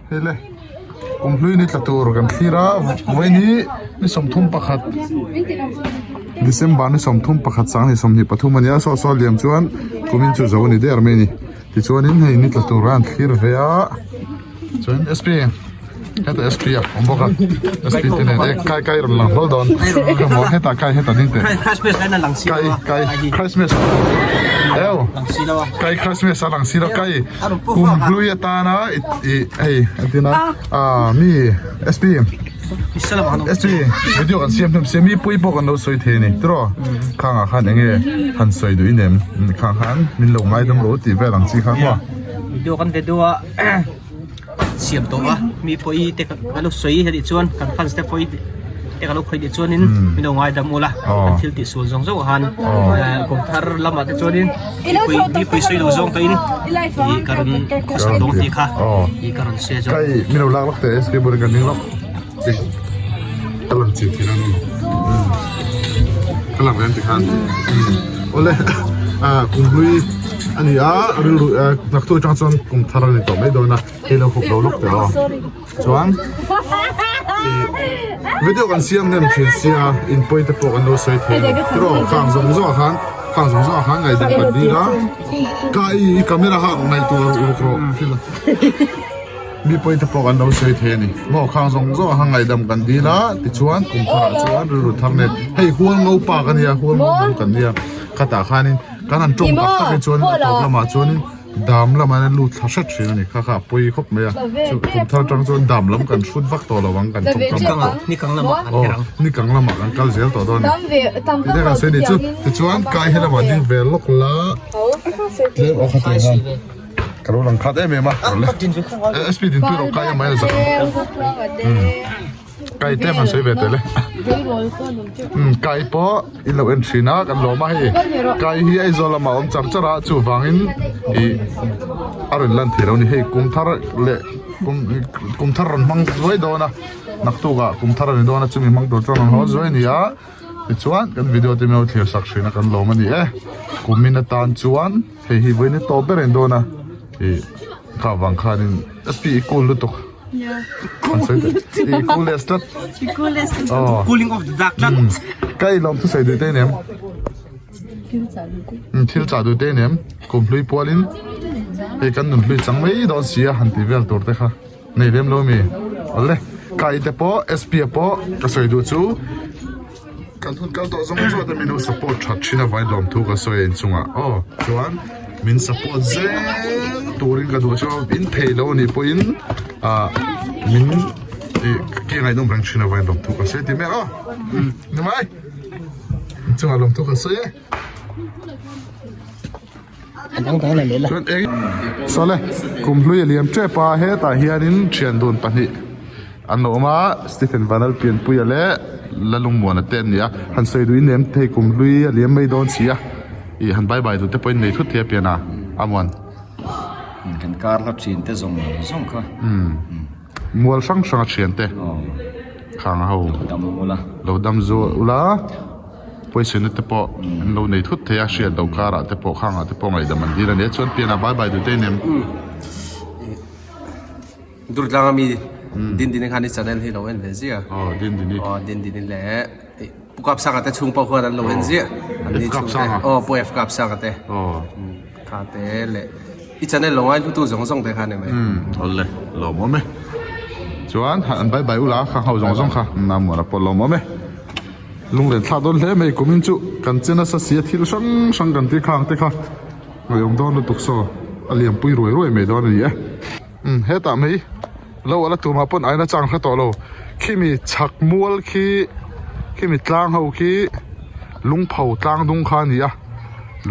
Hei le kum hlui ni tla tur kan thlir a vawiin hi ni 31 December ni 31 2023 a ni a saw saw liam chuan kumin chu zo a ni der mai a ni tichuanin hei ni tla tur a an thlir ve a chuan sp heta sp a awm bawk a sp te nen e kai kai rawn lang hlawl dawn emaw hetah kai hetah ding teh kai kai Christmas eu kai Christmas a lang si lo kai kum hlui atana i hei entirna ah mi sp sp video kan siam hnem sia mi pui pawh kan lo sawi thei a ni tiraw khangah khan enge han sawi duh inem khang khan min lo ngaidam rawh u tih vel ang chi kha maw video kan video a siam tawh a mi pawh i te ka lo sawi a nih chuan kan fans te pawh i te ka lo khawih nih chuanin min lo ngaidam ula kan thil tih sual zawng zawng ah khan kum thar lamah te chuanin mipui mipui sawi lo zawng tawhin ih ka rawn khawsak dawn tih kha ih ka rawn share zawk. Kai min lo lak lawk teh SP bur kan ding lawk ka lang chim thin a ni ka lang reng tikhan awle kum hlui a ni a rilru naktu atang chuan kum thar a ni tawh mai dawn a hei lo hup lo lawk teh aw chuan video kan siam hnem thin sia in pawi te pawh kan lo sawi thei a ni tiraw khang zawng zawng ah khan khang zawng zawng ah khan ngaihdam kan dil a ka i camera kha ngaihtuah ruk rawh Mi pawite pawh kan lo sawi thei a ni. Maw khang zawng zawng a hang ngaihdam kan dil a, tichuan kum tharah chuan rilru thar nen hei hual ngo pa ka nia, hual ngo hnam kan nia, khatah khanin kan han tawng tak tak hi chuan a tawp lamah chuanin dam lamah hian a lut thla hret thin a ni, kha kha a pawi khawp mai a, chu kum thar atang chuan dam lam kan hrut vak tawh lo ang kan tawngkam pawh. Nikang lamah kan her ang. Nikang lamah kan kal zel tawh dawn a ni. Tih te kan sawi a ni chu, tichuan kai he lamah ding ve lawk la tlem aw kha tih ang. Ka lo lang khat em em a SP din tui rawh kai mai zak kai te man sei ve tele kai pawh in lo en thin a kan lawm a hei kai hi Aizawl lamah awm char char a chuvangin ih a rawn lan thei lo a ni hei kum thar leh kum kum thar rawn hmang zuai dawn a naktuk ah kum thar a ni dawn a chumi hmang tur chuan rawn haw zuai a ni a tichuan kan video te min lo thlir sak thin a kan lawm a ni e kumin atan chuan. Hei hi vawiin tawp ber a in dawn a ih kha vang khanin SP i cool lutuk an sawi teh i coolest tlat aw cooling of the dark tlat ka i lawm thusawi duh te nem thil chah duh te nem kum hlui pualin hei kan nun hlui chang mai dawn si a han tih vel tur te kha nei lem lo mi awle ka i te pawh SP a pawh ka sawi duh chu. Kan hun kal tawh zawng zawng te min lo support that thin a vai lawm thu ka sawi a inchungah aw chuan min support zel turin ka duh chu in thei lo anih pawhin ah min ih ke ngaihnawm reng thin a vai lawm thu ka sawi tih mek aw ni mai inchungah lawm thu ka sawi e. Chuan eng sawle kum hlui a liam tep a hetah hianin thian dun pahnih an lo awm a Stephen Vanal Pianpuia leh Lalungmuana te an ni a han sawi duhin nem thei kum hlui a liam mai dawn si a ih han bye bye duh te pawhin nei thut thei a pian a amuan. Kan kar hla thin te zawng zawng kha. Mual hrang hrang a thian te khang ho lo dam zual ula pawisa na te pawh an lo nei thut thei a hriat loh karah te pawh khangah te pawh ngaihdam an dil a nia chuan pianah bai bai duh te nem. Durtlang ami Dindini khan i channel hi lo en ve ziah. Aw Dindini. Aw Dindini leh Pu Kapsanga te chhung pawh khuan an lo en ziah. An ni chhung te. Aw Pu F Kapsanga te. Aw. Kha te leh i channel lo ngai hlutu zawng zawng te kha ni mai. Umm awle lawmawm e. Chuan an bye bye ula kha ho zawng zawng kha Namuana pawh lawmawm e. Lunglen thlak dawn hle mai kumin chu kan che nasa sia thil hrang hrang kan ti khang te kha ngaihawm dawn lutuk saw a liampui ruai ruai mai dawn a ni e. Umm hetah mai lo ala tumah pawn aina chang hre tawh lo khimi chhak mual khi khimi tlang ho khi lungpho tlang dung kha a ni a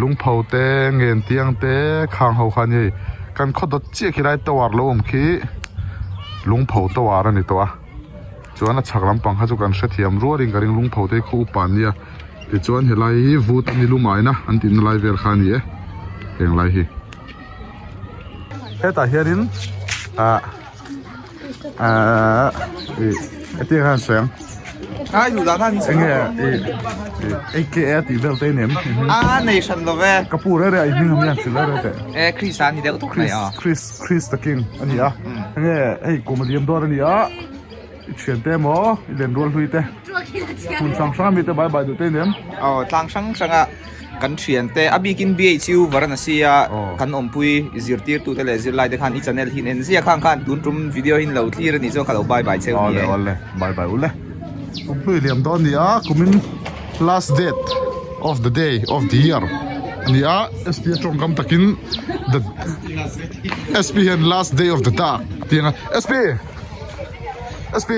lungpho te ngen tiang te khang ho kha a ni hei kan khaw dawt chiah khi lai tower lo awm khi lungpho tower a ni tawh a chuan a chhak lampang kha chu kan hrethiam rualin ka ring lungpho te hi khaw upa an nia tichuan helai hi vut a ni lumaina an tihna lai vel kha a ni e heng lai hi. Hetah hianin ah ah ih hetiang hian sawi ang. Ai duh dan ani Enge i AKA tih vel te nem. A nei hran lo ve. Ka pu re re a i hming ami an hrilh re re teh. E Chris a ni deuh tuk mai a. Chris Chris the King a ni a. Enge hei kum a liam dawn a ni a. I thian te emaw i lenrual hlui te hmun hrang hrang ami te bai bai duh te nem. Aw tlang hrang hrang a kan thian te a bikin BHU Varanasi a kan awmpui zirtirtu te leh zirlai te khan i channel hi en zia khang khan tun tum video hi lo thlir a nih chuan ka lo bai bai cheu ni e. Awle awle bai bai ule. Kum hlui liam dawn ni a kumin last date of the day of the year a ni a SP a tawngkam takin the SP hian last day of the dark tih ang a SP. SP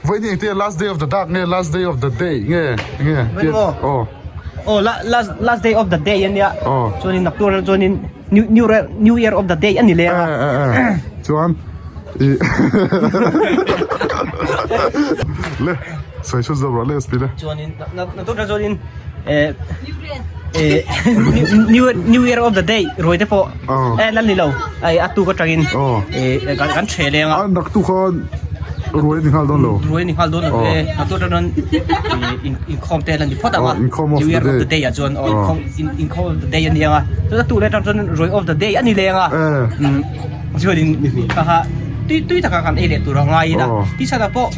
vawiin engtia last day of the dark nge last day of the day nge nge aw aw last last day of the day ania aw chuanin naktur chuanin new new new year of the day ani le a chuan i le sai chu zawra le SP le chuanin naktur chuanin eh eh new new year of the day roi te pawh eh lan ni lo ai a tu ka tangin eh kan kan the leng a nak tu khan ruai ni nghal don lo ruai ni nghal don lo eh a tu tan in in khom te lan ni phot anga new year of the day a chuan o khom in in khom of the day ani anga chu tu le tang chuan ruai of the day ani leng a chuan in ka ha tui tui taka kan ei leh tur a ngai ila ti sana pawh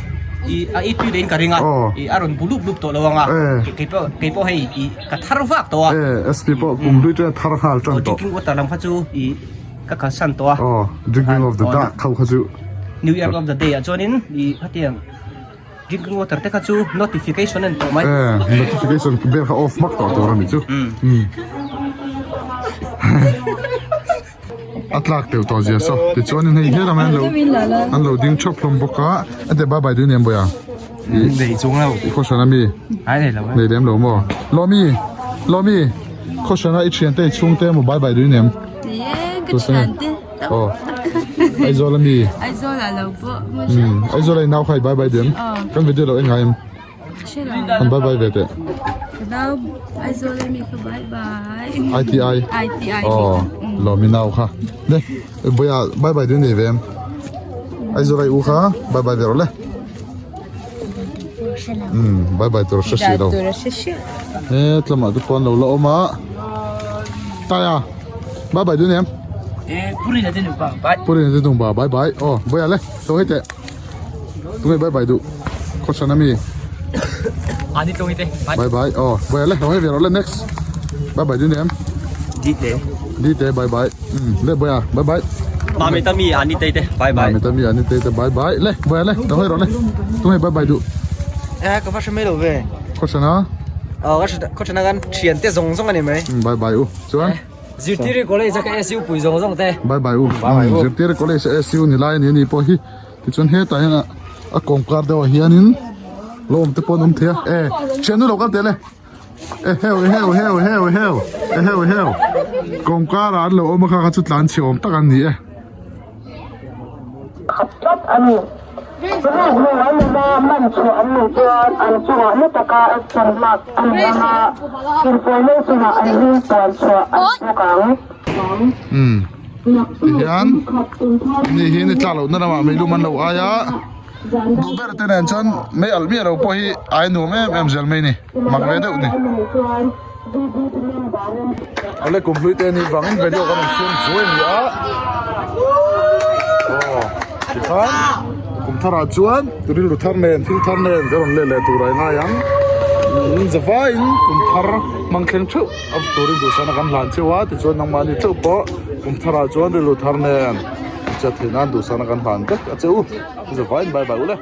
i a ei tui lein ka ring a i a rawn bu lup lup tawh lo anga kei pawh kei pawh hei i ka thar vak tawh a e SP pawh kum hlui chuan thar nghal tan tawh drinking water lam kha chu i ka kalsan tawh a aw drinking of the dark kho kha chu new year of the day ah chuanin i khatiang drinking water te kha chu notification an tawh mai e notification bel kha off hmak tawh tur a ni chu A tlak teuh tawh zia saw tichuanin hei helam hian an lo ding thap hlawm bawk a a ti bye bye ding nen bawih a nei chung lo i khawhran ami nei lem lo maw lawmi lawmi khawhran a i thian te i chhung te emaw bye bye ding nem aw Aizawl ami Aizawl a i nau kha i bye bye ding kan video lo en ngai em. An bye bye ve teh. ITI. Oh, lawmi nau kha. Le, boya bye bye dun nei ve em. Aizawl ai u kha bye bye ve rawh le. Um, bye bye tur hre si lo. He tlama te pawh an lo la awm a. Taya, bye bye dun em. Purina te nupa bye. Purina te nupa bye bye. Oh, boya le, to hei teh. Tunge bye bye duh khawhran ami Ani tlawng te bye bye aw bye le hei ve rawh le next bye bye ding em Di te Di te bye bye um le boya bye bye Mami tami ani te te bye bye Mami tami ani te te bye bye le boya le lo hei rawh le tunge bye bye duh Eh ka va hre mai lo ve khawhran a Aw khawhran a kan thian te zawng zawng ani mai um bye bye u chuan Zirtiri College a ka SU pui zawng zawng te. Bye bye u. Bye bye u. Zirtiri College a SU ni lai a ni a ni pawh hi. Tichuan hetah hian a kawngkar deuhah hianin lo awm te pawh an awm thei a. E thiannu lo kal teh le. E heu heu heu heu heu e heu heu kawngkarah an lo awm a kha kha chu tlan chhe awm tak an ni e. Khat tlat a ni. Rukru an nuna man chhuah an nih chuan an chungah na taka action lak a ni ang a, inpawlno chungah an hming puan chhuah a ni bawk ang. Umm tihian ni hi ni tlak lohna lamah meilum an lo ai a, duh ber te nen chuan mei alh miah lo pawh hi ai nuam em em zel mai ni mak ve deuh ni. Awle kum hlui te anih vangin video kan rawn siam zuai a ni a aw tikhan kum tharah chuan rilru thar nen thil thar nen kan rawn let leh tur a ngai ang zavaiin kum thar hmang thleng theuh a turin duhsakna kan hlan cheu a tichuan nangmahni theuh pawh kum tharah chuan rilru thar nen chat theih nan duhsakna kan hlan vek a che u zavaiin bye bye ule.